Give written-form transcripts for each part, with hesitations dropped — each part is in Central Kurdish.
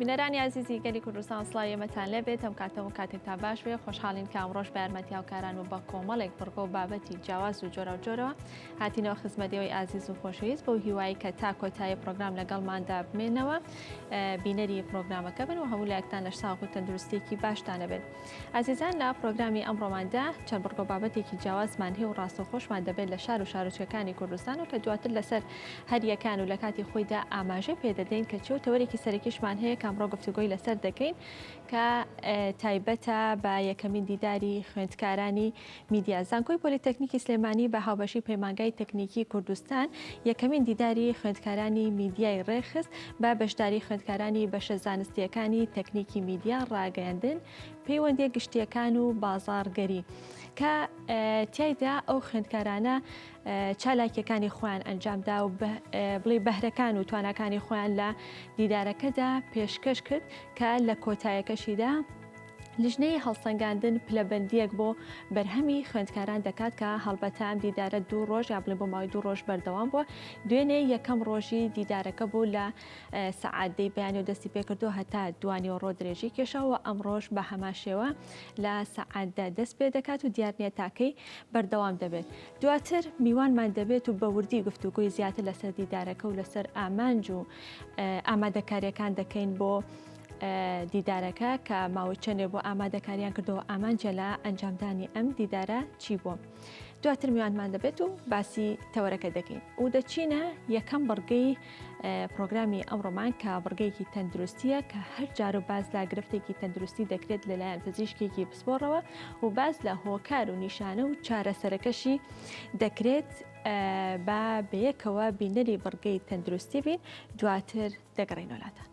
بینەرانی ئازیزی گەلی کوردستان سڵاوی ئێمەتان لێبێت ئەم کاتەوە کاتێکتان باش بێ خۆشحاڵین کە ئەمڕۆش بە یارمەتی هاوکاران و بە کۆمەڵێک بڕگە و بابەتی جیاواز و جۆراوجۆرەوە هاتینەوە خزمەت ئێوەی ئازیز و خۆشەویست بەو هیوایی کە تا کۆتایی پرۆگرام لەگەڵماندا بمێنەوە بینەری پرۆگرامەکە بن و هەموو لایەکتان لەش ساغ و تەندروستێکی باشتان هەبێت. ئازیزان لە پرۆگرامی ئەمڕۆماندا چەند بڕگە و بابەتێکی جیاوازمان هەیە و ڕاستەوخۆشمان دەبێت لە شار و شارۆچکەکانی کوردستان و کە دواتر لەسەر هەریەکان و لە کاتی خۆیدا ئاماژەی پێدەدەین کە چی و تەوەرێکی سەرەکیشمان هەیە کە ئەمڕۆ گفتوگۆی لەسەر دەکەین کە تایبەتە بە یەکەمین دیداری خوێندکارانی میدیا. زانکۆی پۆلیتەکنیکی سلێمانی بە هاوبەشی پەیمانگای تەکنیکی کوردستان یەکەمین دیداری خوێندکارانی میدیای ڕێکخست بە بەشداری خوێندکارانی بەشە زانستییەکانی تەکنیکی میدیا، ڕاگەیاندن، پەیوەندییە گشتییەکان و بازاڕگەری کە تیایدا ئەو خوێندکارانە چالاکییەکانی خۆیان ئەنجامدا و بڵێ بەهرەکان و تواناکانی خۆیان لە دیدارەکەدا پێشکەش کرد کە لە کۆتایەکەشیدا لیژنەی هەڵسەنگاندن پلەبەندییەک بۆ بەرهەمی خوێندکاران دەکات کە هەڵبەتە ئەم دیدارە دوو ڕۆژ یا بڵێ بۆ ماوەی دوو ڕۆژ بەردەوام بووە دوێنێ یەکەم ڕۆژی دیدارەکە بوو لە سەعات دەی بەیانی و دەستی پێکردو هەتا دوانیوەڕۆ درێژی کێشاوە ئەمڕۆژ بە هەمان شێوە لە سەعات دە دەست پێ دەکات و دیار نییە تاکەی بەردەوام دەبێت دواتر میوانمان دەبێت و بە وردی گفتوگۆی زیاتر لەسەر دیدارەکە و لەسەر ئامانج و ئامادەکاریەکان دەکەین بۆ دیدارەکە کە ماوەی چەندێ بۆ ئامادەکاریان کردەوە ئامانجە لە ئەنجامدانی ئەم دیدارە چی بووە. دواتر میوانمان دەبێت و باسی تەوەرەکە دەکەین و دەچینە یەکەم بڕگەی پرۆگرامی ئەمڕۆمان کە بڕگەیەکی تەندروستیە کە هەر جار و باس لە گرفتێکی تەندروستی دەکرێت لەلایەن پزیشکێکی پسپۆڕەوە و باس لە هۆکار و نیشانە و چارەسەرەکەشی دەکرێت با بەیەکەوە بینەری بڕگەی تەندروستی بین دواتر دەگەڕێینەوە لاتان.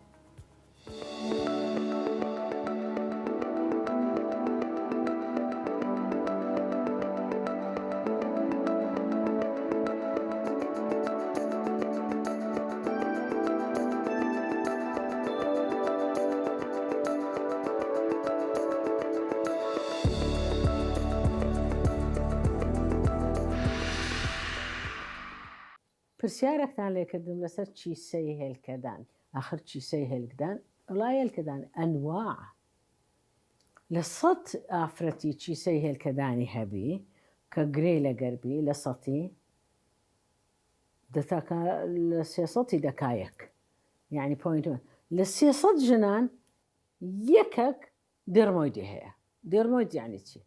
پرسیارەکتان لێ کردم لەسەر کیسەی هێلکەدان. ئاخر کیسەی هێلکدان وەڵا هێلکەدان ئەنواع لە سەت ئافرەتی کیسەی هێلکەدانی هەبی کە گرێی لەگەر بی لە سەتی دەتاکە لە سێسەتی دەکا یەک یعنی point لە سێسەد ژنان یەکەک dermoid ی هەیە. dermoid یانی چی؟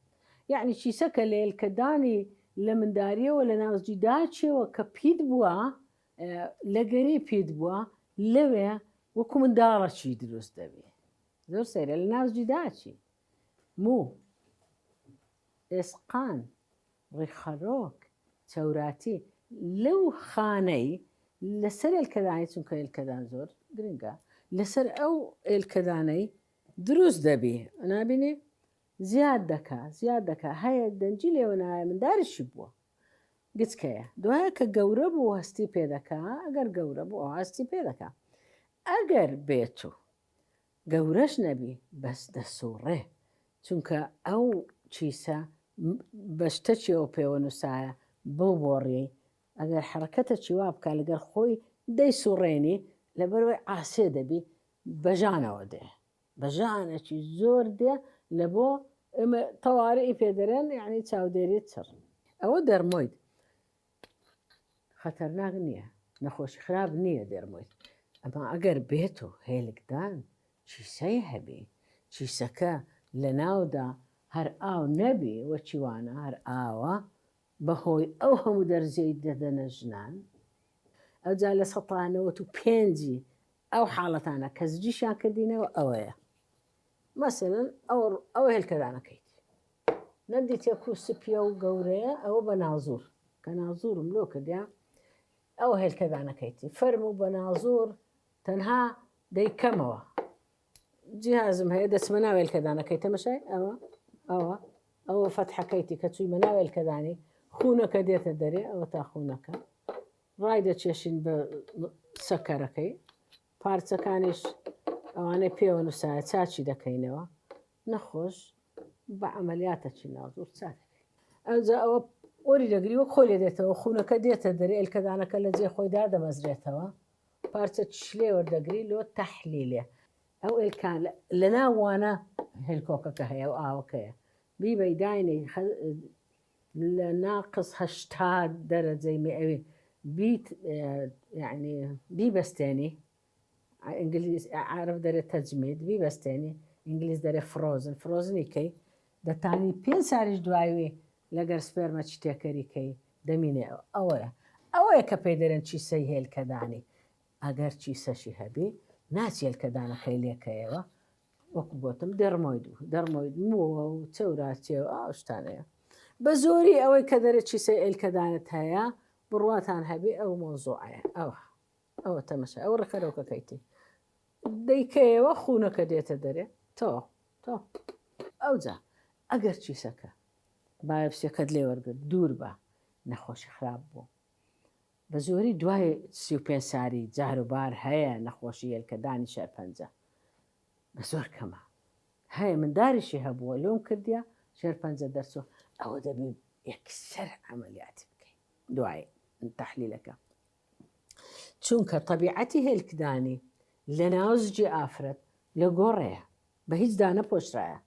یانی کیسەکە لە هێلکەدانی لە منداریەوە لە ناوزجی داچیەوە کە پیت بووە لە گەری پیت بووە لەوێ وەکو منداڵە چی دروست دەبی زۆر سەیرە لە ناوزجی داچی موو ئێسقان ڕیخەرۆک چەوراتی لەو خانەی لەسەر ئێلکەدانی چونکە ئێلکەدان زۆر گرنگە لەسەر ئەو ئێلکەدانەی دروست دەبی نابینی زیاد دەکا زیاد دەکا هەیە دەنجی لێوە نایە منداریشی بووە گچکەیە دوایە کە گەورە بوو هەستی پێ دەکا ئەگەر گەورە بوو ئەو هەستی پێ دەکا ئەگەر بێتو گەورەش نەبی بەس دەسوڕێ چونکە ئەو چیسە بە شتەکیەوە پێوە نووسایە بەو بۆڕیەی ئەگەر حەرەکەتەکی وا بکا لەگەر خۆی دەیسوڕێنی لەبەرئەوەی عاسێ دەبی بە ژانەوە دێ بە ژانەکی زۆر دێ لە بۆ ئێمە تەوارئی پێ دەرێن یعنی چاودێری چڕ ئەوە dermoid خەتەرناک نییە نەخۆشی خراپ نییە dermoid ئەما ئەگەر بێت و هێلکدان کیسەی هەبی کیسەکە لە ناودا هەر ئاو نەبی وەچیوانە هەر ئاوە بەهۆی ئەو هەموو دەرزیەی دەدەنە ژنان ئەوجا لە سەتا نەوەت و پێنجی ئەو حاڵەتانە کە زجیشیان کردینەوە ئەوەیە مەسەلەن ئەو ئەو هێلکەدانەکەیت نەمدیتە کو سپیە و گەورەیە ئەوە بە نازور کە نازورم لۆ کردیا ئەو هێلکەدانەکەیتی فەرموو بە نازور تەنها دەیکەمەوە جیهازم هەیە دەچمە ناو هێلکەدانەکەی تەمەشای ئەوە ئەوە ئەوە فەتحەکەیتی کە چوویمە ناو هێلکەدانی خونەکە دێتە دەرێ ئەوە تا خونەکە ڕای دەکێشین بە سەکەرەکەی پارچەکانیش ئەوانەی پێوە نووسایە چاچی دەکەینەوە نەخۆش بە عملیاتە چی نازور چا دەکەین ئەوجا ئەوە وەری دەگری وەک خۆی لێ دێتەوە خونەکە دێتە دەرێ ئێلکەدانەکە لە جێ خۆی دادەمەزرێتەوە پارچە چلێ وەردەگری لۆ تەحلیلێ. ئەو ئێلکان لە ناو وانە هێلکۆکەکە هەیە و ئاوەکەیە بیبەی داینەی لە ناقس 80 دەرەجەی مئەوی بیت یعنی بیبەستێنی ئینگلیز عرب دەرێ تەجمید بیبەستێنی ئینگلیز دەرێ frozen frozen ی کەی دەتانی پێ ساریش دوایوی لەگەر سپێرمە چی تێکەری کەی دەمینێ ئەوەیە ئەوەیە کە پێی دەرێن چیسەی هێلکەدانی ئەگەر چیسەشی هەبی ناچی هێلکەدانەکەی لێکەیەوە وەکو گۆتم dermoid و dermoid مووە و چەوراچێ و ئاو شتانەیە بە زۆری ئەوەی کە دەرێ چیسەی ئێلکەدانت هەیە بڕواتان هەبی ئەو مەوزوعەیە ئەوە ئەوە تەمەشا ئەو ڕێکەرۆکەکەیتی دەیکەیەوە خوونەکە دێتە دەرێ تۆ تۆ ئەوجا ئەگەر چیسەکە بایۆپسیەکەت لێ وەرگرت دوور بە نەخۆشی خراپ بوو بە زۆری دوای 35 ساری جاروبار هەیە نەخۆشی هێلکەدانی شێرپەنجە بە زۆر کەمە هەیە منداریشی هەبووە لۆم کردیە شێرپەنجە دەرچوە ئەوە دەبی یەکسەر عەمەلیاتی بکەی دوای تەحلیلەکە چونکە تەبیعەتی هێلکدانی لە ناو زگی ئافرەت لە گۆڕێیە بە هیچ دانەپۆشرایە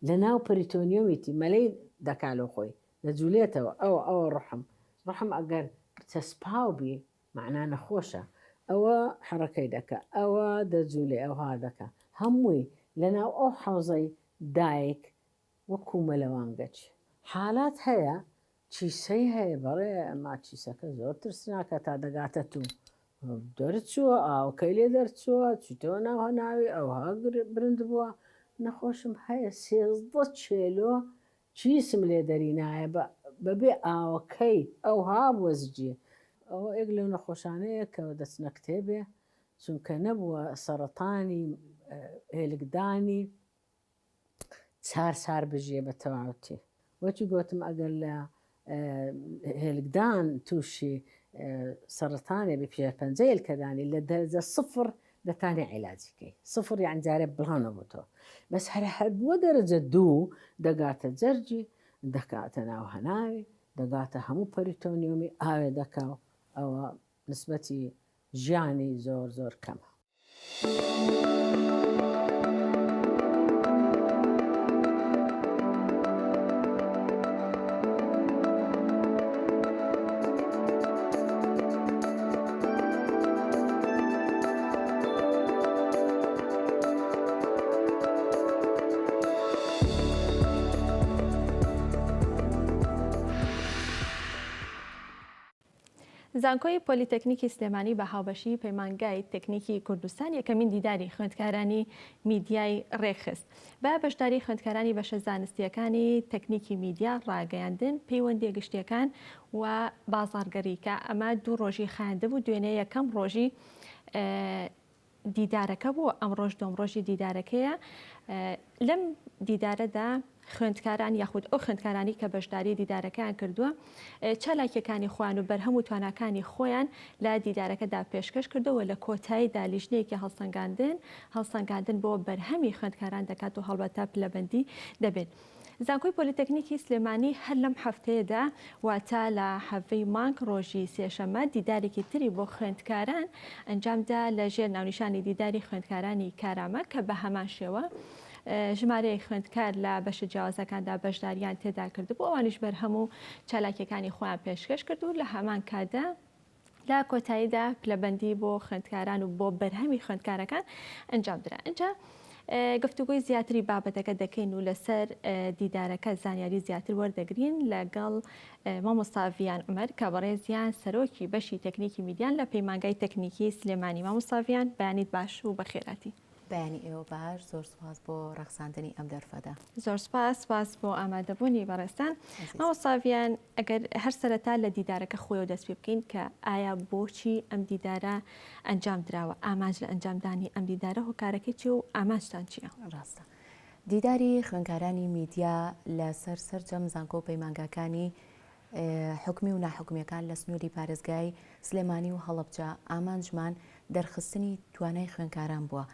لە ناو peritoneum یتی مەلەی دەکا لۆ خۆی دەجولێتەوە ئەوە ئەوە ڕحم ڕحم ئەگەر چەسپاو بی مەعنا نەخۆشە ئەوە حەڕەکەی دەکا ئەوە دەجولێ ئەوها دەکا هەمووی لە ناو ئەو حەوزەی دایک وەکو مەلەوانگەچ حالات هەیە چیسەی هەیە بەڵێ ئەما چیسەکە زۆر ترسناکە تا دەگاتە تو دەرچووە ئاوکەی لێ دەرچووە چیتەوە ناو هەناوی ئەوها برند بووە نەخۆشم هەیە 13 چێلۆ چیسم لێ دەرینایە بەبێ ئاوەکەی ئەوها بووە زجی ئەوە ئێک لەو نەخۆشانەیە کە دەچنە کتێبێ چونکە نەبووە سەرەتانی هێلکدانی چار سار بژیە بە تەواوتی. وەکی گۆتم ئەگەر لە هێلکدان تووشی سەڕەتانێ بی شێرپەنجە هێلکەدانی لە دەرەجە سفر دەتانێ عیلاجی کەی سفر یان جارێ بڵاو نەبووتەوە بەس هەر هەر بووە دەرەجە دوو دەگاتە جەرگی دەکاتە ناو هەناوی دەگاتە هەموو peritoneum ی ئاوێ دەکا و ئەوە نسبەتی ژیانی زۆر زۆر کەمە. زانکۆی پۆلیتەکنیکی سلێمانی بە هاوبەشی پەیمانگای تەکنیکی کوردستان یەکەمین دیداری خوێندکارانی میدیای ڕێکخست. بە بەشداری خوێندکارانی بەشە زانستییەکانی تەکنیکی میدیا، ڕاگەیاندن، پەیوەندییە گشتییەکان و بازاڕگەری کە ئەمە دوو ڕۆژی خایاندبوو، دوێنێ یەکەم ڕۆژی دیدارەکە بوو، ئەمڕۆش دووەم ڕۆژی دیدارەکەیە. لەم دیدارەدا خوێندکاران یاخود ئەو خوێندکارانی کە بەشداری دیدارەکەیان کردووە چالاکیەکانی خۆیان و بەرهەم و تواناکانی خۆیان لە دیدارەکەدا پێشکەش کردەوە لە کۆتاییدا لیژنەیەکی هەڵسەنگاندن هەڵسەنگاندن بۆ بەرهەمی خوێندکاران دەکات و هەڵبەتە پلەبەندی دەبێت. زانکۆی پۆلیتەکنیکی سلێمانی هەر لەم هەفتەیەدا واتە لە حەڤەی مانگ ڕۆژی سێشەممە دیدارێکی تری بۆ خوێندکاران ئەنجامدا لە ژێر ناونیشانی دیداری خوێندکارانی کارامە کە بە هەمان شێوە ژمارەیەک خوێندکار لە بەشە جیاوازەکاندا بەشداریان تێدا کردبوو ئەوانیش بەرهەم و چالاکیەکانی خۆیان پێشکەش کرد و لە هەمان کاتدا لە کۆتاییدا پلەبەندی بۆ خوێندکاران و بۆ بەرهەمی خوێندکارەکان ئەنجامدرا. ئینجا گفتوگۆی زیاتری بابەتەکە دەکەین و لەسەر دیدارەکە زانیاری زیاتر وەردەگرین لەگەڵ مامۆستا ڤیان عومەر کە بەڕێزیان سەرۆکی بەشی تەکنیکی میدیان لە پەیمانگای تەکنیکی سلێمانی. مامۆستا ڤیان بەیانیت باش و بەخێراتی. بەیانی ئێوە باش، زۆر سوپاس بۆ ڕەخساندنی ئەم دەرفەتە. زۆر سوپاس، سوپاس بۆ ئامادەبوونی بەڕێزتان. مامۆستا ڤیان ئەگەر هەر سەرەتا لە دیدارەکە خۆیەوە دەست پێ بکەین کە ئایا بۆچی ئەم دیدارە ئەنجام دراوە، ئامانج لە ئەنجامدانی ئەم دیدارە هۆکارەکەی چییە و ئامانجتان چییە؟ ڕاستە. دیداری خوێندکارانی میدیا لەسەر سەرجەم زانکۆ و پەیمانگاکانی حکومی و ناحکومیەکان لە سنووری پارێزگای سلێمانی و هەڵەبجە، ئامانجمان دەرخستنی توانای خوێندکاران بووە،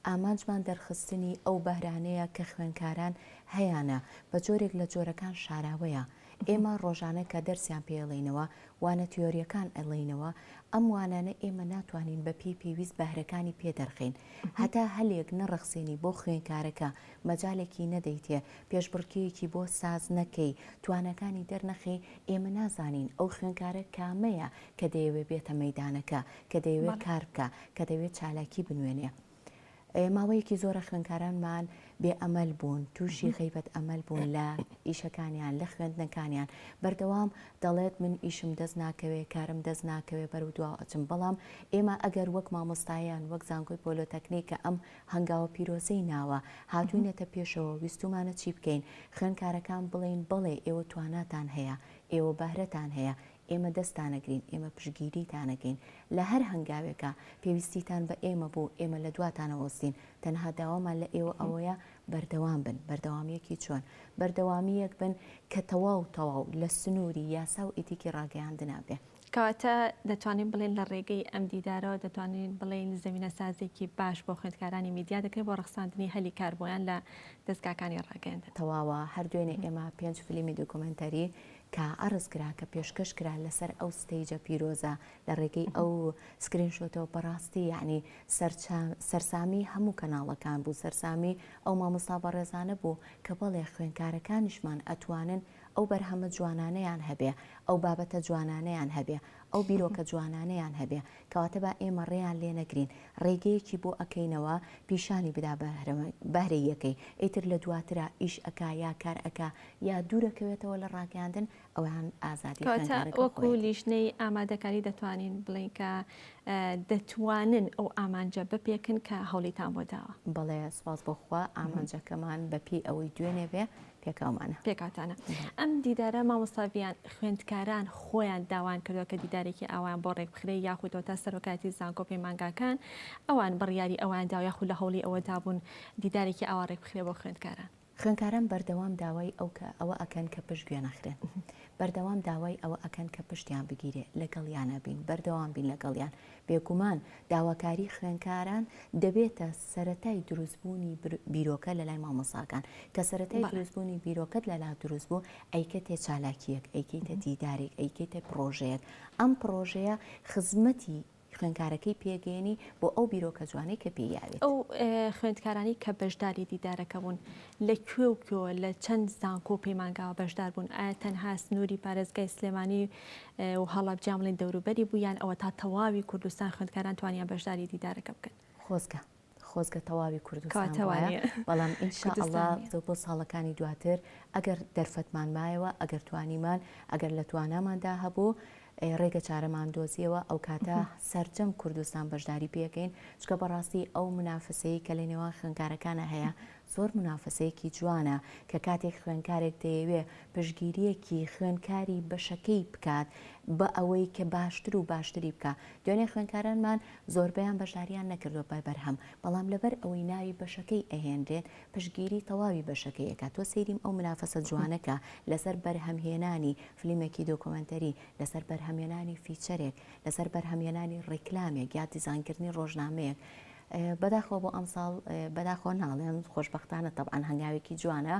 ئامانجمان دەرخستنی ئەو بەهرانەیە کە خوێندکاران هەیانە، بە جۆرێک لە جۆرەکان شاراوەیە. ئێمە ڕۆژانە کە دەرسیان پێ ئەڵێینەوە، وانە تیۆرییەکان ئەڵێینەوە، ئەم وانانە ئێمە ناتوانین بە پێی پێویست بەهرەکانی پێ دەرخەین. هەتا هەلێک نەڕەخسێنی بۆ خوێنکارەکە، مەجالێکی نەدەیتێ، پێشبڕکێیەکی بۆ ساز نەکەی، تواناکانی دەرنەخەی، ئێمە نازانین ئەو خوێنکارە کامەیە کە دەیەوێ بێتە مەیدانەکە، کە دەیەوێ کار بکا، کە دەیەوێ چالاکی بنوێنێ. ماوەیەکی زۆرە خوێندکارانمان بێ ئەمەل بوون، تووشی غەیبەت ئەمەل بوون لە ئیشەکانیان، لە خوێندنەکانیان. بەردەوام دەڵێت من ئیشم دەست ناکەوێ، کارم دەست ناکەوێ، بەرەو دواوە ئەچم. بەڵام ئێمە ئەگەر وەک مامۆستایان، وەک زانکۆی پۆلۆتەکنیک کە ئەم هەنگاوە پیرۆزەی ناوە، هاتووینەتە پێشەوە، ویستوومانە چی بکەین؟ خوێندکارەکان بڵێین بەڵێ ئێوە تواناتان هەیە، ئێوە بەهرەتان هەیە، ئێمە دەستتانەگرین، ئێمە پشتگیریتانەکەین، لە هەر هەنگاوێکا پێویستیتان بە ئێمە بوو، ئێمە لە دواتان ئەوەستین، تەنها داوامان لە ئێوە ئەوەیە بەردەوام بن، بەردەوامییەکی چۆن؟ بەردەوامییەک بن کە تەواو تەواو لە سنووری یاسا و ئیتیکی ڕاگەیاندنا بێ. کەواتە دەتوانین بڵێین لە ڕێگەی ئەم دیدارەوە دەتوانین بڵێین زەمینەسازێکی باش بۆ خوێندکارانی میدیا دەکرێت بۆ ڕەخساندنی هەلی کار بۆیان لە دەزگاکانی ڕاگەیاندن. تەواوە، هەر دوێنێ ئێمە پێنج فلیمی دوکۆمێنتەری کە عەرز کرا کە پێشکەش کرا لەسەر ئەو stage ە پیرۆزە لە ڕێگەی ئەو screenshot ەوە بەڕاستی یەعنی سەرسامی هەموو کەناڵەکان بوو سەرسامی ئەو مامۆستا بەڕێزانە بوو کە بەڵێ خوێندکارەکانیشمان ئەتوانن ئەو بەرهەمە جوانانەیان هەبێ ئەو بابەتە جوانانەیان هەبێ ئەو بیرۆکە جوانانەیان هەبێ کەواتە با ئێمە ڕێیان لێ نەگرین ڕێگەیەکی بۆ ئەکەینەوە پیشانی بدا بەهرەییەکەی ئیتر لە دواترا ئیش ئەکا یا کار ئەکا یا دوورەکەوێتەوە لە ڕاگەیاندن ئەوەیان ئازادی کەواتە خوێندکارەکە وەکو خۆیەتی. لیژنەی ئامادەکاری دەتوانین بڵێین کە دەتوانن ئەو ئامانجە بپێکن کە هەوڵیتان بۆ داوە؟ بەڵێ سوپاس بۆ خوا ئامانجەکەمان بە پێی ئەوەی دوێنێ بێ پێکاومانە. پێکاوتانە. ئەم دیدارە مامۆستا ڤیان خوێندکاران خۆیان داوایان کردووە کە دیدارێکی ئاوایان بۆ ڕێکبخرێ یاخود ئەوەتا سەرۆکایەتی زانکۆ پەیمانگاکان ئەوان بڕیاری ئەوەیان داوە یاخود لە هەوڵی ئەوەدا بوون دیدارێکی ئاوا ڕێکبخرێ بۆ خوێندکاران؟ خوێندکاران بەردەوام داوای ئەو کە ئەوە ئەکەن کە پشت گوێ نەخرێن. بەردەوام داوای ئەوە ئەکەن کە پشتیان بگیرێ، لەگەڵیانا بین، بەردەوام بین لەگەڵیان. بێگومان داواکاری خوێندکاران دەبێتە سەرەتای دروستبوونی بیرۆکە لەلای مامۆستاکان. کە سەرەتای دروستبوونی بیرۆکەت لەلا دروست بوو، ئەیکەتێ چالاکییەک، ئەیکەیتە دیدارێک، ئەیکەیتە پڕۆژەیەک. ئەم پڕۆژەیە خزمەتی خوێندکارەکەی پێگەیەنی بۆ ئەو بیرۆکە جوانەی کە پێی یاوێت. ئەو خوێندکارانەی کە بەشداری دیدارەکە بوون لە کوێ و کوێوە لە چەند زانکۆ و پەیمانگاوە بەشدار بوون؟ ئایا تەنها سنووری پارێزگای سلێمانی و هەڵەبجە یان بڵێین دەوروبەری بوو یان ئەوەتا تەواوی کوردستان خوێندکاران توانیان بەشداری دیدارەکە بکەن؟ خۆزگە خۆزگە تەواوی کوردستان بوایە بەڵام ان شاء اللە بۆ ساڵەکانی دواتر ئەگەر دەرفەتمان مایەوە ئەگەر توانیمان ئەگەر لە تواناماندا هەبوو ڕێگە چارەمان دۆزیەوە ئەو کاتە سەرجەم کوردستان بەشداری پێکەین چکە بەڕاستی ئەو منافسەی کە لە نێوان خوێنکارەکانە هەیە زۆر منافسەیەکی جوانە کە کاتێک خوێنکارێک دەیەوێ پشگیریەکی خوێنکاری بەشەکەی بکات بە ئەوەی کە باشتر و باشتری بکە دوێنێ خوێنکارانمان زۆربەیان بەشداریان نەکردوە بە بەرهەم بەڵام لەبەر ئەوەی ناوی بەشەکەی ئەهێنرێت پشتگیری تەواوی بەشەکەی ئەکات تۆ سەیریم ئەو منافەسە جوانە کە لەسەر بەرهەمهێنانی فلیمێکی دۆکۆمێنتەری لەسەر بەرهەمێنانی feature ێک لەسەر بەرهەمێنانی ڕیکلامێک یا دیزاینکردنی ڕۆژنامەیەک بەداخەوە بۆ ئەمساڵ بەداخەوە ناڵێم خۆشبەختانە تەبعەن هەنگاوێکی جوانە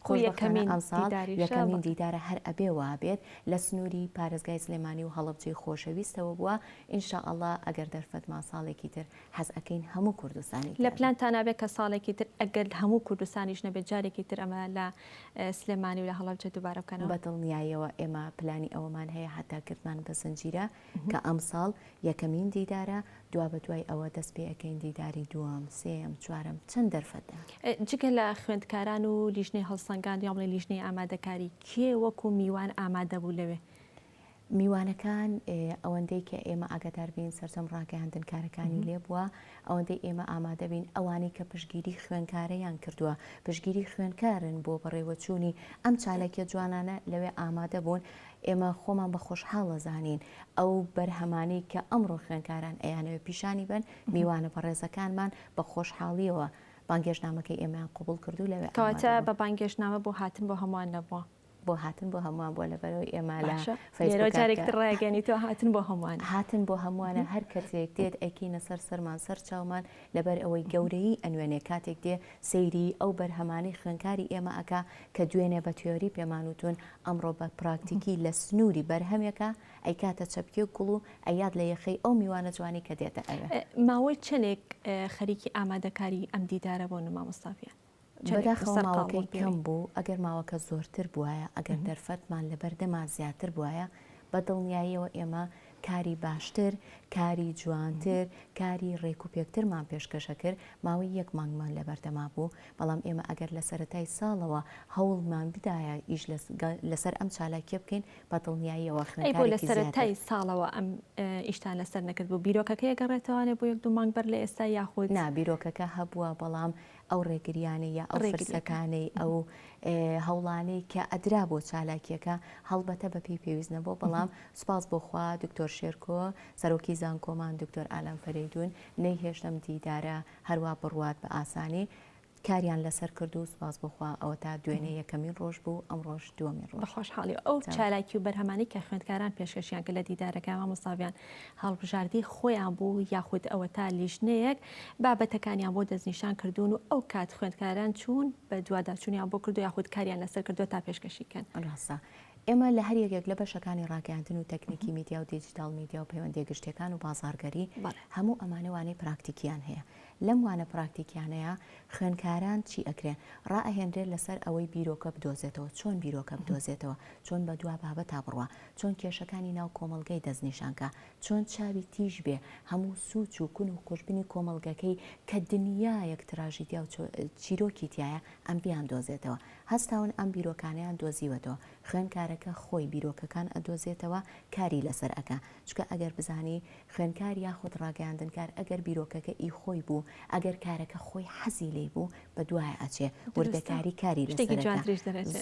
خۆشبەختانە ئەمساڵ یەکەمین دیدارە هەر ئەبێ وابێت لە سنووری پارێزگای سلێمانی و هەڵەبجەی خۆشەویستەوە بووە ان شاء اللە ئەگەر دەرفەتمان ساڵێکی تر حەز ئەکەین هەموو کوردستانی لە پلانتانا بێت کە ساڵێکی تر ئەگەر هەموو کوردستانیش نەبێت جارێکی تر ئەمە لە سلێمانی و لە هەڵەبجە دووبارە بکەنەوە؟ بە دڵنیاییەوە ئێمە پلانی ئەوەمان هەیە هەتا کردمان بە زنجیرە کە ئەمساڵ یەکەمین دیدارە دوابەدوای ئەوە دەست پێ ئەکەین دیداری دووەم، سێیەم، چوارەم چەند دەرفەت دا. جگە لە خوێندکاران و لیژنەی هەڵسەنگاند یان بڵێین لیژنەی ئامادەکاری کێ وەکو میوان ئامادە بوو لەوێ؟ میوانەکان ئەوەندەی کە ئێمە ئاگادار بین سەرجەم ڕاگەیاندنکارەکانی لێ بووە، ئەوەندەی ئێمە ئامادە بین ئەوانەی کە پشتگیری خوێندکارەیان کردووە، پشتگیری خوێندکارن بۆ بەڕێوەچوونی ئەم چالاکیە جوانانە لەوێ ئامادە بوون، ئێمە خۆمان بە خۆشحاڵ ئەزانین ئەو بەرهەمانەی کە ئەمڕۆ خوێندکاران ئەیانەوێ پیشانی بەن، میوانە بەڕێزەکانمان بە خۆشحاڵیەوە بانگێشتنامەکەی ئێمەیان قبوڵ کردو لەوێ ئامادە کەواتە بوون. بە بانگێشتنامە بۆ هاتن بۆ هەمووان نەبووە؟ بۆ هاتن بۆ هەمووان بۆ لەبەرەوەی ئێمە لە فەیسبووک جارێک تر ڕایگەنی تۆ هاتن بۆ هەمووان. هاتن بۆ هەمووانە هەر کەسێک دێت ئەیکەینە سەر سەرمان سەر چاومان لەبەر ئەوەی گەورەیی ئەنوێنێ کاتێک دێ سەیری ئەو بەرهەمانەی خوێنکاری ئێمە ئەکا کە دوێنێ بە تیۆری پێمان وتوون ئەمڕۆ بە پراکتیکی لە سنووری بەرهەمێکا ئەیکاتە چەپکێ گوڵ و ئەیات لە یەخەی ئەو میوانە جوانەی کە دێتە ئەوێ. ماوەی چەنێک خەریکی ئامادەکاری ئەم دیدارە بوون مامۆستا ڤیان؟ بەداخەوە ماوەکەی کەم بوو، ئەگەر ماوەکە زۆرتر بوایە، ئەگەر دەرفەتمان لەبەردەما زیاتر بوایە، بە دڵنیاییەوە ئێمە کاری باشتر، کاری جوانتر، کاری ڕێکوپێکترمان پێشکەش ئەکرد، ماوەی یەک مانگمان لەبەردەما بوو، بەڵام ئێمە ئەگەر لە سەرەتای ساڵەوە هەوڵمان بدایە ئیش لەسەر ئەم چالاکییە بکەین، بە دڵنیاییەوە ئەی بۆ لە خوێندکارێکی زیاتر. سەرەتای ساڵەوە ئەم ئیشتان لەسەر نەکرد بوو؟ بیرۆکەکەی ئەگەڕێتەوانێ بۆ یەک دوو مانگ بەر لە ئێستا یاخود؟ نا، بیرۆکەکە هەبووە، بەڵام ئەو ڕێگریانەی یا ئەو فرسەتانەی ئەو هەوڵانەی کە ئەدرا بۆ چالاکیەکە هەڵبەتە بە پێی پێویست نەبوو بەڵام سوپاس بۆ خوا دکتۆر شێرکۆ سەرۆکی زانکۆمان دکتۆر ئالان فەرەیدون نەیهێشت ئەم دیدارە هەروا بڕوات بە ئاسانی کاریان لەسەر کرد و سوپاس بۆ خوا ئەوەتا دوێنێ یەکەمین ڕۆژ بوو ئەمڕۆش دووەمین ڕۆژ. بە خۆشحاڵی ئەو چالاکی و بەرهەمانەی کە خوێندکاران پێشکەشیان کرد لە دیدارەکە مامۆستا ڤیان هەڵبژاردەی خۆیان بوو یاخود ئەوەتا لیژنەیەک بابەتەکانیان بۆ دەستنیشان کردوون و ئەو کات خوێندکاران چوون بە دواداچوونیان بۆ کردو یاخود کاریان لەسەر کردووە تا پێشکەشی کەن؟ ڕاستە. ئێمە لە هەر یەکێک لە بەشەکانی ڕاگەیاندن و تەکنیکی میدیا و دیجیتاڵ میدیا و پەیوەندییە گشتییەکان و بازاڕگەری هەموو ئەمانە وانەی پراکتیکییان هەیە. لەم وانە پراکتیکیانەیا خوێندکاران چی ئەکرێن؟ ڕائەهێنرێت لەسەر ئەوەی بیرۆکە بدۆزێتەوە، چۆن بیرۆکە بدۆزێتەوە، چۆن بە دوا بابەتا بڕوا، چۆن کێشەکانی ناو کۆمەڵگەی دەستنیشان کا، چۆن چاوی تیژ بێ هەموو سوچ و کون و قوژبنی کۆمەڵگەکەی کە دنیایەک تراژیدیا و چیرۆکی تیایە ئەم بیاندۆزێتەوە. هەستاون ئەم بیرۆکانەیان دۆزیوەتەوە. خوێندکارەکە خۆی بیرۆکەکان ئەدۆزێتەوە کاری لەسەر ئەکا. چونکە ئەگەر بزانی خوێندکار یاخود ڕاگەیاندنکار ئەگەر بیرۆکەکە ئی خۆی بوو، ئەگەر کارەکە خۆی حەزی لێی بوو بە دوایە ئەچێ وردەکاری کاری لەسەر ئەکا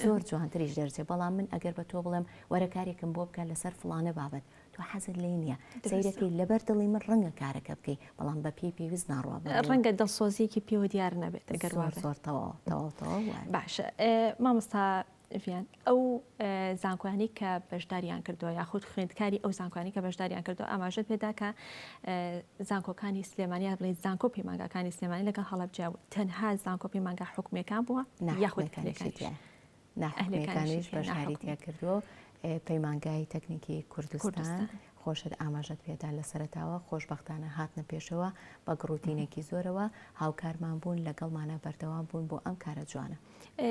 زۆر جوانتریش دەرچێ. بەڵام من ئەگەر بە تۆ بڵێم وەرە کارێکم بۆ بکە لەسەر فڵانە بابەت تۆ حەزت لێی نییە سەیرەکەی لەبەر دڵی من ڕەنگە کارەکە بکەی بەڵام بە پێی پێویست ناڕوا بەڕێوە. ڕەنگە دڵسۆزییەکی پێوە دیار نەبێت ئەگەر وا زۆر بێت. زۆر تەواو تەواو تەواو وایە. باشە مامۆستا ڤیان ئەو زانکۆیانەی کە بەشداریان کردووە یاخود خوێندکاری ئەو زانکۆیانەی کە بەشداریان کردووە ئاماژەت پێدا کە زانکۆکانی سلێمانی یا بڵێ زانکۆ پەیمانگاکانی سلێمانی لەگەڵ هەڵەبجە تەنها زانکۆ پەیمانگا حکومیەکان بووە یاخود ئەهلیەکانیش ناحکومیەکانیش بەشداری تیا کردووە پەیمانگای تەکنیکی کوردستان خۆشت ئاماژەت پێدا لە سەرەتاوە خۆشبەختانە هاتنە پێشەوە بە گڕوتینێکی زۆرەوە هاوکارمان بوون لەگەڵمانە بەردەوام بوون بۆ ئەم کارە جوانە.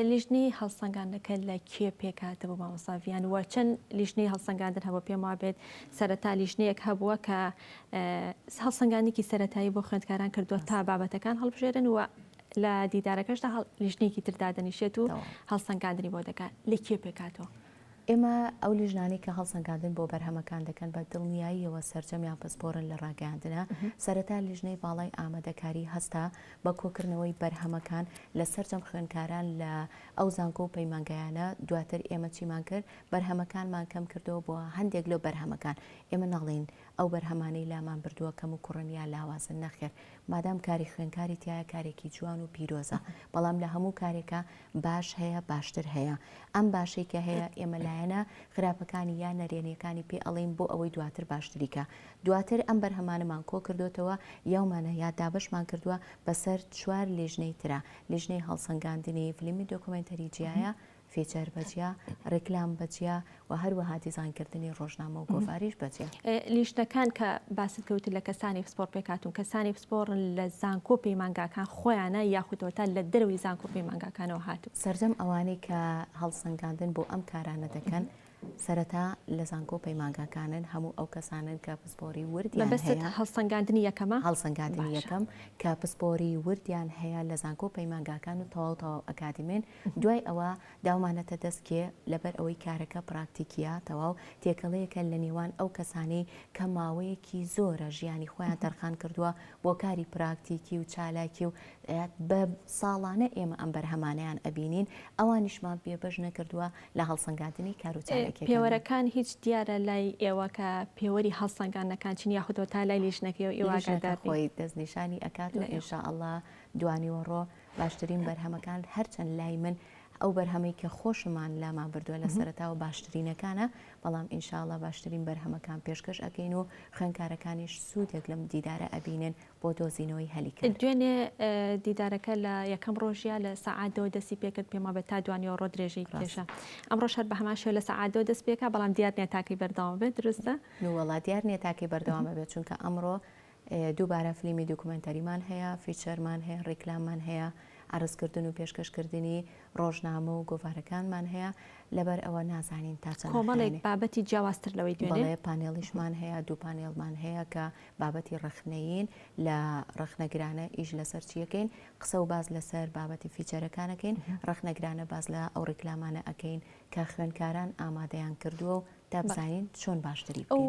لیژنەی هەڵسەنگاندنەکە لە کێ پێکهاتبوو مامۆستا ڤیان و چەند لیژنەی هەڵسەنگاندن هەبوو پێم وابێت سەرەتا لیژنەیەک هەبووە کە هەڵسەنگاندنێکی سەرەتایی بۆ خوێندکاران کردووە تا بابەتەکان هەڵبژێرن و لە دیدارەکەشدا لیژنەیەکی تر دادەنیشێت و هەڵسەنگاندنی بۆ دەکات لە کێ پێکهاتووە؟ ئێمە ئەو لیژنانەی کە هەڵسەنگاندن بۆ بەرهەمەکان دەکەن بە دڵنیاییەوە سەرجەمیان پسپۆرن لە ڕاگەیاندنا، سەرەتا لیژنەی باڵای ئامادەکاری هەستا بە کۆکردنەوەی بەرهەمەکان لە سەرجەم خوێندکاران لە ئەو زانکۆ و پەیمانگایانە، دواتر ئێمە چیمان کرد بەرهەمەکانمان کەم کردەوە بۆ هەندێک لەو بەرهەمەکان، ئێمە ناڵێین ئەو بەرهەمانەی لامان بردووە کەم و کوڕن یا لاوازن نەخێر مادام کاری خوێندکاری تیایە کارێکی جوان و پیرۆزە بەڵام لە هەموو کارێکا باش هەیە باشتر هەیە ئەم باشەی کە هەیە ئێمە لایەنە خراپەکانی یا نەرێنیەکانی پێ ئەڵێین بۆ ئەوەی دواتر باشتری کا دواتر ئەم بەرهەمانەمان کۆ کردۆتەوە یاومانە یا دابەشمان کردووە بەسەر چوار لیژنەی ترا لیژنەی هەڵسەنگاندنی فلیمی دۆکۆمێنتەری جیایە feature بەجیا، ڕیکلام بەجیا و هەروەها دیزاینکردنی ڕۆژنامە و گۆڤاریش بەجیا. لیژنەکان کە باست کرد وتت لە کەسانی پسپۆڕ پێکهاتوون، کەسانی پسپۆڕن لە زانکۆ و پەیمانگاکان خۆیانە یاخود ئەوەتا لە دەرەوەی زانکۆ و پەیمانگاکانەوە هاتوون؟ سەرجەم ئەوانەی کە هەڵسەنگاندن بۆ ئەم کارانە دەکەن سەرەتا لە زانکۆ و پەیمانگاکانن، هەموو ئەو کەسانەن کە پسپۆری وردیان مەبەستت هەیە. هەڵسەنگاندنی یەکەمە؟ هەڵسەنگاندنی باشە. یەکەم کە پسپۆری وردیان هەیە لە زانکۆ و پەیمانگاکان و تەواو تەواو ئەکادیمین، دوای ئەوە داومانەتە دەست کێ، لەبەر ئەوەی کارەکە پراکتیکییە، تەواو تێکەڵەیەکە لە نێوان ئەو کەسانەی کە ماوەیەکی زۆرە ژیانی خۆیان تەرخان کردووە بۆ کاری پراکتیکی و چالاکی و بە ساڵانە ئێمە ئەم بەرهەمانەیان ئەبینین، ئەوانیشمان بێبەش نەکردووە لە هەڵسەنگاندنی کار و چالاکییەکانیان. پێوەرەکان هیچ دیارە لای ئێوە کە پێوەری هەڵسەنگاندنەکان چین یاخود تا لای لیژنەکەی ئێوە لیژنەکە ئاگادار بین؟ خۆی دەستنیشانی ئەکات و لە ئێوە. ئینشائەڵا دوانیوەڕۆ باشترین بەرهەمەکان هەرچەند لای من. ئەو بەرهەمەی کە خۆشمان لامان بردووە لە سەرەتاوە باشترینەکانە، بەڵام ان شاء اللە باشترین بەرهەمەکان پێشکەش ئەکەین و خوێندکارەکانیش سوودێک لەم دیدارە ئەبینن بۆ دۆزینەوەی هەلی کار. دوێنێ دیدارەکە لە یەکەم ڕۆژیا لە سەعات دەوە دەستی پێکرد، پێم وابێت تا دوانیوەڕۆ درێژەی کێشا. ئەمڕۆش هەر بە هەمان شێوە لە سەعات دەوە دەست پێکا، بەڵام دیار نییە تاکەی بەردەوام بێت، دروستە؟ نوەڵا دیار نییە تاکەی بەردەوام ئەبێت، چونکە ئەمڕۆ دووبارە فلیمی دوکومێنتەریمان هەیە، feature مان هەیە، ڕیکلاممان هەیە، عەرزکردن و پێشکەشکردنی ڕۆژنامە و گۆڤارەکانمان هەیە، لەبەر ئەوە نازانین تا چەند کۆمەڵێک بابەتی جیاوازتر لەوەی دوێنێ. بەڵێ پانێڵیشمان هەیە، دوو پانێڵمان هەیە کە بابەتی ڕەخنەیین، لە ڕەخنەگرانە ئیش لەسەر چی ئەکەین، قسە و باس لەسەر بابەتی feature ەکان ئەکەین، ڕەخنەگرانە باس لە ئەو ڕیکلامانە ئەکەین کە خوێندکاران ئامادەیان کردووە و تا بزانین چۆن باشتری بکەین. ئەو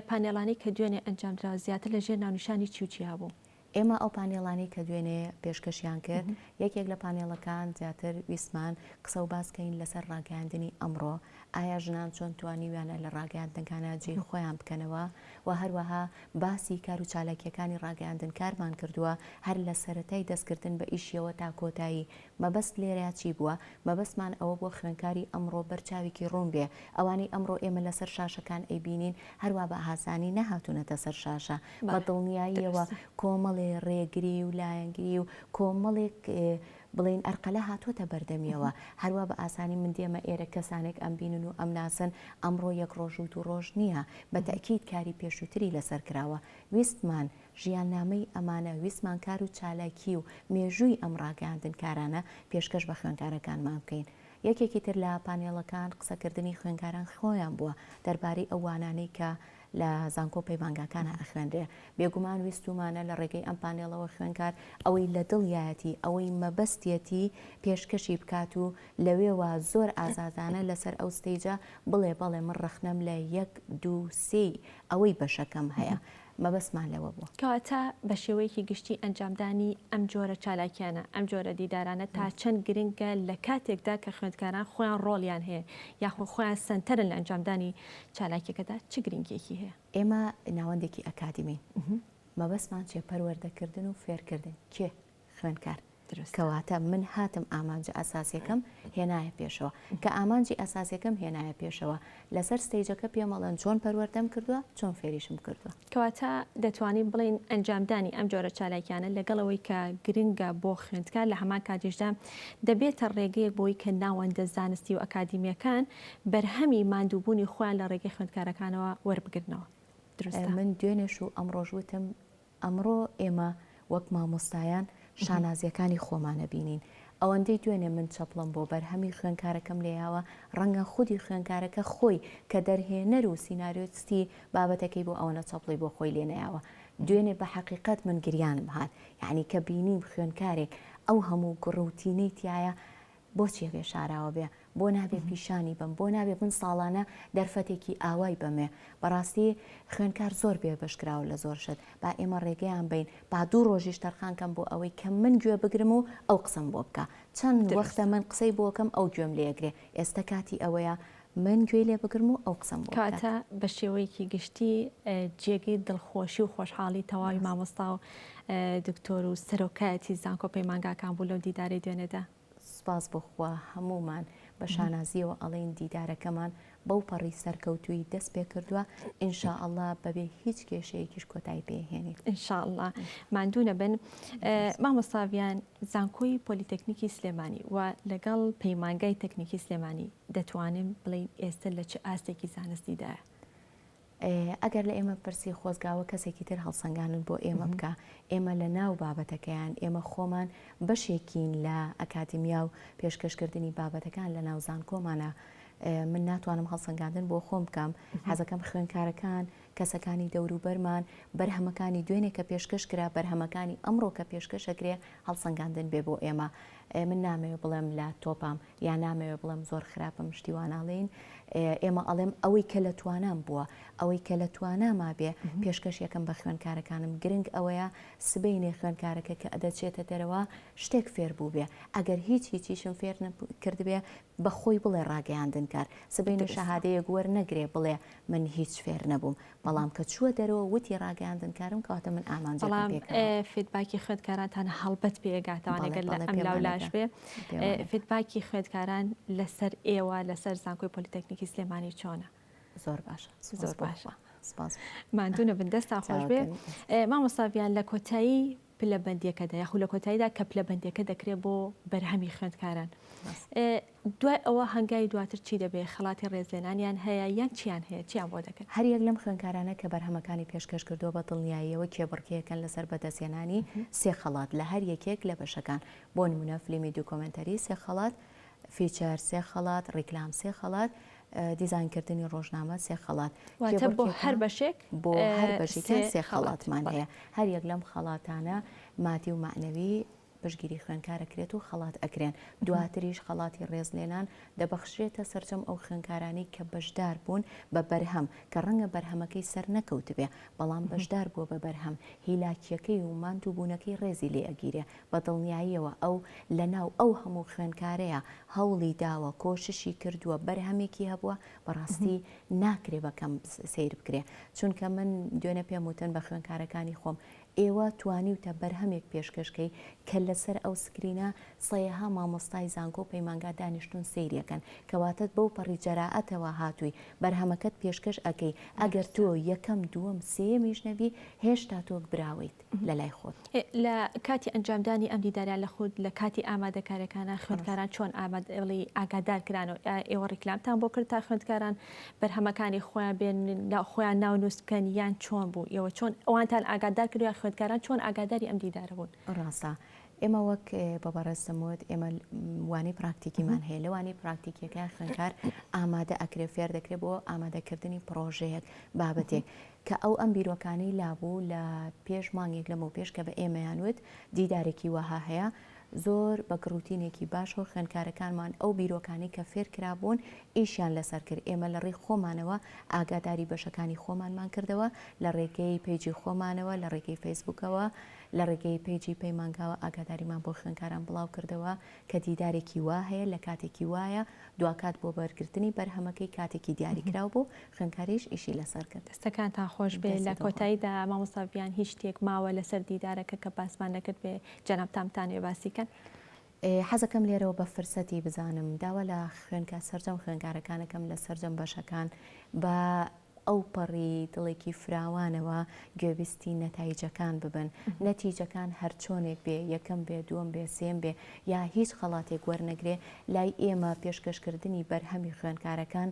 پانێڵانەی کە دوێنێ ئەنجامدرا زیاتر لە ژێر ناونیشانی چی و چیا بوو؟ ئێمە ئەو پانێڵانەی کە دوێنێ پێشکەشیان کرد، یەکێک لە پانێڵەکان زیاتر ویستمان قسە و باس کەین لەسەر ڕاگەیاندنی ئەمڕۆ، ئایا ژنان چۆن توانیویانە لە ڕاگەیاندنەکانا جێی خۆیان بکەنەوە و هەروەها باسی کار و چالاکییەکانی ڕاگەیاندنکارمان کردووە هەر لە سەرەتای دەستکردن بە ئیشیەوە تا کۆتایی مەبەست لێرە چی بووە؟ مەبەستمان ئەوە بووە خوێندکاری ئەمڕۆ بەر چاوێکی ڕوون بێ، ئەوانەی ئەمڕۆ ئێمە لەسەر شاشەکان ئەیبینین هەروا بە ئاسانی نەهاتوونەتە سەر شاشە، بە دڵنیاییەوە کۆمەڵێ ڕێگری و لایەنگری و کۆمەڵێک بڵێین ئەرقەلە هاتووەتە بەردەمیەوە، هەروا بە ئاسانی من دێمە ئێرە کەسانێک ئەمبینن و ئەمناسن، ئەمڕۆ یەک ڕۆژ و دوو ڕۆژ نییە، بە تەئکید کاری پێشووتری لەسەر کراوە، ویستمان ژیاننامەی ئەمانە، ویستمان کار و چالاکی و مێژووی ئەم ڕاگەیاندنکارانە پێشکەش بە خوێندکارەکانمان بکەین. یەکێکی تر لە پانێڵەکان قسەکردنی خوێندکاران خۆیان بووە دەربارەی ئەو وانانەی کە لە زانکۆ و پەیمانگاکانا ئەخوێنرێ. بێگومان ویستوومانە لە ڕێگەی ئەم پانێڵەوە خوێندکار ئەوەی لە دڵیایەتی، ئەوەی مەبەستیەتی پێشکەشی بکات و لەوێوە زۆر ئازادانە لەسەر ئەو stage ە بڵێ بەڵێ من ڕەخنەم لە یەک، دوو، سێی ئەوەی بەشەکەم هەیە. مەبەستمان لەوە بووە. کەواتە بە شێوەیەکی گشتی ئەنجامدانی ئەم جۆرە چالاکیانە، ئەم جۆرە دیدارانە تا چەند گرنگە لە کاتێکدا کە خوێندکاران خۆیان ڕۆڵیان هەیە یاخود خۆیان سەنتەرن لە ئەنجامدانی چالاکیەکەدا چ گرنگیەکی هەیە؟ ئێمە ناوەندێکی ئەکادیمین، مەبەستمان چیە؟ پەروەردەکردن و فێرکردن. کێ؟ خوێندکار. کەواتە من هاتم ئامانجە ئەساسیەکەم هێنایە پێشەوە. کە ئامانجی ئەساسیەکەم هێنایە پێشەوە، لەسەر stage ەکە پێمەڵێن چۆن پەروەردەم کردووە، چۆن فێریشم کردووە. کەواتە دەتوانین بڵێین ئەنجامدانی ئەم جۆرە چالاکیانە لەگەڵ ئەوەی کە گرنگە بۆ خوێندکار لە هەمان کاتیشدا دەبێتە ڕێگەیەک بۆی کە ناوەندە زانستی و ئەکادیمیەکان بەرهەمی ماندووبوونی خۆیان لە ڕێگەی خوێندکارەکانەوە وەربگرنەوە. دروستە؟ من دوێنێش و ئەمڕۆش وتم ئەمڕۆ ئێمە وەک مامۆستایان شانازییەکانی خۆمان ئەبینین. ئەوەندەی دوێنێ من چەپڵەم بۆ بەرهەمی خوێندکارەکەم لێیاوە، ڕەنگە خودی خوێندکارەکە خۆی کە دەرهێنەر و سیناریۆستی بابەتەکەی بوو ئەوەنە چەپڵەی بۆ خۆی لێ نەیاوە. دوێنێ بە حەقیقەت من گریانم هات. یەعنی کە بینیم خوێندکارێک ئەو هەموو گوڕ و تینەی تیایە، بۆچی ئەبێ شاراوە بێ؟ بۆ نابێ پیشانی بەم؟ بۆ نابێ من ساڵانە دەرفەتێکی ئاوای بەمێ؟ بەڕاستی خوێندکار زۆر بێ بەش کراوە لە زۆر شت. با ئێمە ڕێگەیان بەین، با دوو ڕۆژیش تەرخان کەم بۆ ئەوەی کە من گوێ بگرم و ئەو قسەم بۆ بکا. چەند وەختە من قسەی بۆ کەم ئەو گوێم لێ ئەگرێ. ئێستە کاتی ئەوەیە من گوێی لێ بگرم و ئەو قسەم بۆ بکات. کەواتە بە شێوەیەکی گشتی جێگەی دڵخۆشی و خۆشحاڵی تەواوی مامۆستا و دکتۆر و سەرۆکایەتی زانکۆ پەیمانگاکان بوو لەو دیدارەی دوێنێدا. سوپاس بۆ خوا هەموومان بە شانازیەوە ئەڵێین دیدارەکەمان بەو پەڕی سەرکەوتوویی دەست پێکردووە ان شاء اللە بەبێ هیچ کێشەیەکیش کۆتایی پێ هێنین. ان شاء اللە ماندوو نەبن. مامۆستا ڤیان زانکۆی پۆلیتەکنیکی سلێمانی و لەگەڵ پەیمانگای تەکنیکی سلێمانی دەتوانین بڵێین ئێستە لە چ ئاستێکی زانستیدایە؟ ئەگەر لە ئێمە پرسی خۆزگاوە کەسێکی تر هەڵسەنگاندن بۆ ئێمە بکا، ئێمە لە ناو بابەتەکەیان، ئێمە خۆمان بەشێکین لە ئەکادیمیا و پێشکەشکردنی بابەتەکان لە ناو زانکۆمانە، من ناتوانم هەڵسەنگاندن بۆ خۆم بکەم، حەزەکەم خوێندکارەکان، کەسەکانی دەوروبەرمان، بەرهەمەکانی دوێنێ کە پێشکەش کرا، بەرهەمەکانی ئەمڕۆ کە پێشکەش ئەکرێ هەڵسەنگاندن بێ بۆ ئێمە. من نامەوێ بڵێم لە تۆپام یا نامەوێ بڵێم زۆر خراپم شتی وا ناڵێین ئێمە ئەڵێم ئەوەی کە لە توانام بووە ئەوەی کە لە تواناما بێ پێشکەش یەکەم بە خوێندکارەکانم گرنگ ئەوەیە سبەینێ خوێندکارەکە کە ئەدەچێتە دەرەوە شتێک فێر بوو بێ ئەگەر هیچ هیچیشم فێر کردبێ بە خۆی بڵێ ڕاگەیاندنکار سبەینێ شەهادەیەک وەرنەگرێ بڵێ من هیچ فێر نەبووم. بەڵام کە چووە دەرەوە وتی ڕاگەیاندنکارم کەواتە من ئامانجەکەم بەڵام پێکاوە. feedback ی خوێندکارانتان هەڵبەت پێ ئەگاتەوانێ بەڵێ گەر لە بەڵێ ئەم لاو پێمان لاش ئەگا بێ پێمان ئەگا. feedback ی خوێندکاران لەسەر ئێوە لەسەر زانکۆی پۆلیتەکنیکی سلێمانی چۆنە؟ زۆر باشە سوپاس زۆر بۆ باشە خوا سوپاس. ماندوو نەبن دەستان خۆش بێ. چاوەکەنی. مامۆستا ڤیان لە کۆتایی پلەبەندیەکەدا یاخود لە کۆتاییدا کە پلەبەندیەکە دەکرێت بۆ بەرهەمی خوێندکاران دوای ئەوە هەنگاوی دواتر چی دەبێت خەڵاتی ڕێزلێنانیان هەیە یان چیان هەیە چیان بۆ دەکەن؟ هەر یەک لەم خوێندکارانە کە بەرهەمەکانی پێشکەش کردووە بە دڵنیاییەوە کێبڕکێیەکەن لەسەر بەدەستهێنانی سێ خەڵات لە هەر یەکێک لە بەشەکان بۆ نموونە فلیمی دوکۆمێنتەری سێ خەڵات، feature سێ خەڵات، ڕیکلام سێ خەڵات، دیزاینکردنی ڕۆژنامە سێ خەڵات. واتە بۆ هەر بەشێک بۆ هەر بەشێکیان سێ خەڵاتمان هەیە. هەر یەک لەم خەڵاتانە مادی و مەعنەوی پشتگیری خوێندکار ئەکرێت و خەڵات ئەکرێن. دواتریش خەڵاتی ڕێزلێنان دەبەخشرێتە سەرجەم ئەو خوێندکارانەی کە بەشدار بوون بە بەرهەم، کە ڕەنگە بەرهەمەکەی سەرنەکەوتبێ، بەڵام بەشدار بووە بە بەرهەم، هیلاکییەکەی و ماندووبوونەکەی ڕێزی لێ ئەگیرێ. بە دڵنیاییەوە ئەو لە ناو ئەو هەموو خوێندکارەیا هەوڵی داوە، کۆششی کردووە، بەرهەمێکی هەبووە، بەڕاستی ناکرێ بە کەم سەیر بکرێ. چونکە من دوێنێ پێم وتن بە خوێندکارەکانی خۆم، ئێوە توانیوتە بەرهەمێک پێشکەش کەی کە لەسەر ئەو screen ە سەیەها مامۆستای زانکۆ و پەیمانگا دانیشتوون سەیری ئەکەن، کەواتە بەو پەڕی جەرائەتەوە هاتووی بەرهەمەکەت پێشکەش ئەکەی، ئەگەر تۆ یەکەم، دووەم، سێیەمیش نەبی هێشتا تۆ براوەیت لەلای خۆت. لە کاتی ئەنجامدانی ئەم دیدارە لە خود لە کاتی ئامادەکاریەکانا خوێندکاران چۆن ئامادەڵی ئاگادار کرانەوە ئێوە ڕیکلامتان بۆ کرد تا خوێندکاران بەرهەمەکانی خۆیان بێن خۆیان ناونووس بکەن یان چۆن بوو ئێوە چۆن ئەوانتان ئاگادار کرد یان خوێندکاران چۆن ئاگاداری ئەم دیدارە بوون؟ ڕاستە ئێمە وەک بە بەڕێزتم وت ئێمە وانەی پراکتیکیمان هەیە لە وانەی پراکتیکیەکە خوێندکار ئامادە ئەکرێ فێر دەکرێت بۆ ئامادەکردنی پڕۆژەیەک بابەتێک کە ئەو ئەم بیرۆکانەی لابوو لە پێش مانگێک لەمەوپێش کە بە ئێمەیان وت دیدارێکی وەها هەیە زۆر بە گڕوتینێکی باشەوە خوێندکارەکانمان ئەو بیرۆکانەی کە فێرکرابوون ئیشیان لەسەر کرد ئێمە لە ڕێی خۆمانەوە ئاگاداری بەشەکانی خۆمانمان کردەوە لە ڕێگەی page ی خۆمانەوە لە ڕێگەی فەیسبوکەوە لە ڕێگەی page ی پەیمانگاوە ئاگاداریمان بۆ خوێندکاران بڵاو کردەوە کە دیدارێکی وا هەیە لە کاتێکی وایە دواکات بۆ بەرگرتنی بەرهەمەکەی کاتێکی دیاریکراو بوو، خوێندکاریش ئیشی لەسەر کرد. دەستەکانتان خۆش بێ. لە کۆتاییدا مامۆستا ڤیان هیچ شتێک ماوە لەسەر دیدارەکە کە باسمان نەکرد بێ جەنابتان بتانەوێ باسی کەن؟ حەزەکەم لێرەوە بە فرسەتی بزانم داوا لە خوێندکار سەرجەم خوێندکارەکان ئەکەم لە سەرجەم بەشەکان بە ئەوپەڕی دڵێکی فراوانەوە گوێبیستی نەتایجەکان ببن، نەتیجەکان هەرچۆنێک بێ، یەکەم بێ، دووەم بێ، سێیەم بێ، یا هیچ خەڵاتێک وەرنەگرێ، لای ئێمە پێشکەشکردنی بەرهەمی خوێندکارەکان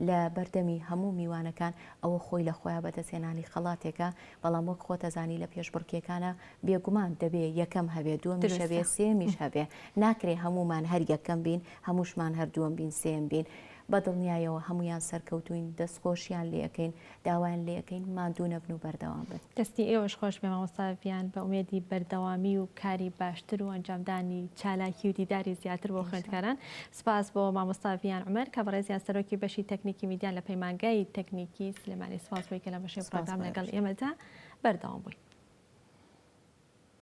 لە بەردەمی هەموو میوانەکان، ئەوە خۆی لە خۆیا بەدەستهێنانی خەڵاتێکە، بەڵام وەک خۆت ئەزانی لە پێشبڕکێکانا بێگومان دەبێ یەکەم هەبێ، دووەمیش هەبێ، سێیەمیش هەبێ، ناکرێ هەموومان هەر یەکەم بین، هەمووشمان هەر دووەم بین، سێیەم بین. بە دڵنیایەوە هەموویان سەرکەوتووین، دەستخۆشیان لێ ئەکەین، داوایان لێ ئەکەین ماندوو نەبن و بەردەوام بن. دەستی ئێوەش خۆش بێ مامۆستا ڤیان، بە ئومێدی بەردەوامی و کاری باشتر و ئەنجامدانی چالاکی و دیداری زیاتر بۆ خوێندکاران. سپاس بۆ مامۆستا ڤیان عومەر کە بەڕێزیان سەرۆکی بەشی تەکنیکی میدیان لە پەیمانگای تەکنیکی سلێمانی. سپاس بۆی کە لەم بەشەی پڕۆگرام لەگەڵ ئێمەدا بەردەوام بووی.